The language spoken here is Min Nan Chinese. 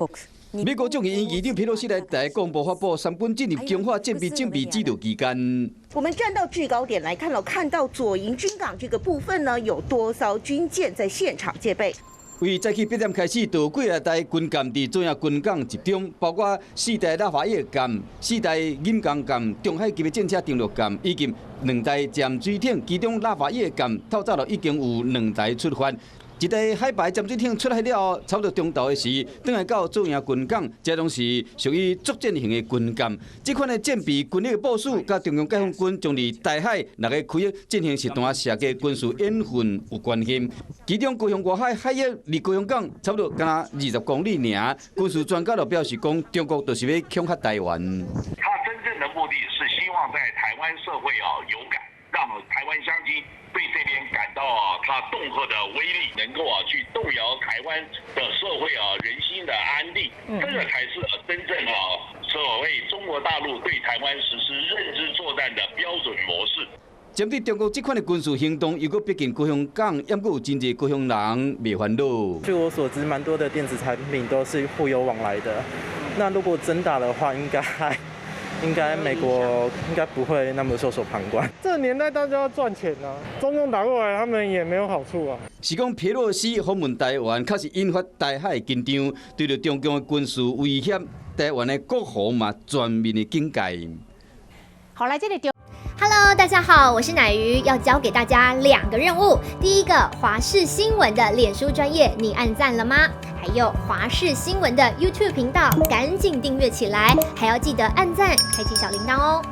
国。美國眾議院議長佩洛西來台廣播發布三軍進入強化戰備準備指導期間。我們站到制高點來看咯，看到左營軍港這個部分呢，有多艘軍艦在現場戒備。為早起8點開始，就幾若台軍艦佇左營軍港集中，包括四台拉法葉艦、四台錦江艦、中海級的戰車登陸艦，以及兩台潛水艇。其中拉法葉艦透早就已經有兩台出發。一台海白潛水艇出海了後，差不多中晝的時，轉來到左營軍港，這攏是屬於作戰型的軍艦。這款的戰備軍力的部署，佮中共解放軍將佇台海六个區域進行實彈射擊軍事演訓有關係。其中高雄外海海域離高雄港差不多敢若20公里爾。軍事專家就表示講，中國就是欲恐嚇台灣。他真正的目的是希望在台灣社會啊有感，讓台灣鄉親對這邊感到啊，他恫嚇的威力，能夠啊去動搖台灣的社會啊人心的安定，這個才是真正啊所謂中國大陸對台灣實施認知作戰的標準模式。針對中國這款的軍事行動，又閣逼近高雄港，猶閣有真濟高雄人袂煩惱。據我所知，蠻多的電子產品都是互有往來的。那如果真打的話，應該美國應該不會那麼袖手旁觀。這個年代大家要賺錢啊，中共打過來，他們也沒有好處啊。是講佩洛西訪問台灣，確實引發台海緊張，對著中共的軍事威脅，台灣的國防嘛全面的警戒。好，來這裡。 Hello，大家好，我是奶魚，要教給大家兩個任務。第一個，華視新聞的臉書專頁，你按讚了嗎？還有華視新聞的 YouTube 頻道，趕緊訂閱起來，還要記得按讚，開啟小鈴鐺哦。